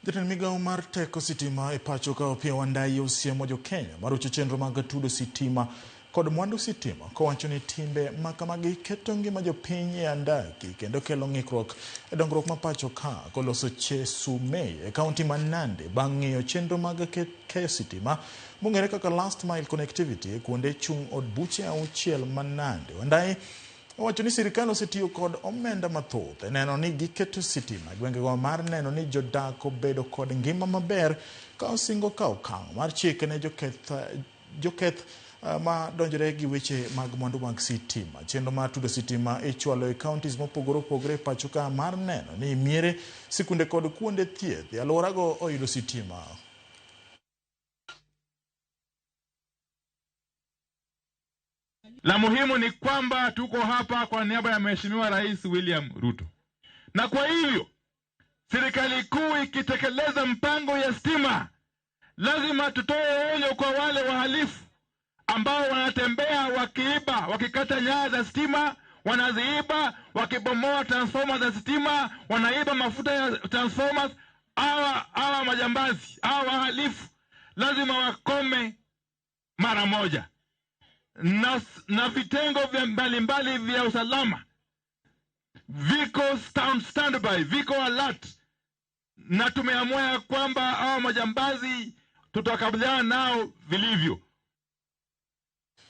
Jatend migawo mar teko sitima e pacho ka Opiyo Wandayi osiemo jo-Kenya marocho chenro mag tudo sitima kod mwandu sitima kowacho ni timbe makamagi keto ngima jopiny e andaki kendo kelo ng'ikruok e dongruok ma pacho ka. Koloso Chesumei e kaunti ma Nandi bang' ng'iyo chenro mag keyo sitima mong'ere kaka last mile connectivity e kuonde chung' od buche 6 ma Nandi. Wandayi owacho ni sirikal osetiyo kod omenda mathoth e neno ni giketo sitima e gwengego mar neno ni jodak obedo kod ngima maber ka osingo ka okang' mar chik ne joketh ma donjore gi weche mag mwandu mag sitima. Chenro mar tudo sitima ichwalo e counties mopogore opogore e pacho ka mar neno ni miere, sikunde kod kuonde thieth e alworago oyudo sitima. La muhimu ni kwamba tuko hapa kwa niaba ya Mheshimiwa Rais William Ruto, na kwa hivyo serikali kuu ikitekeleza mpango ya stima, lazima tutoe onyo kwa wale wahalifu ambao wanatembea wakiiba, wakikata nyaya za stima, wanaziiba, wakibomoa transformers za stima, wanaiba mafuta ya transformers. Hawa majambazi, hawa wahalifu lazima wakome mara moja. Na vitengo vya mbalimbali vya usalama viko standby, viko alert, na tumeamua ya kwamba hawa majambazi tutakabiliana nao vilivyo.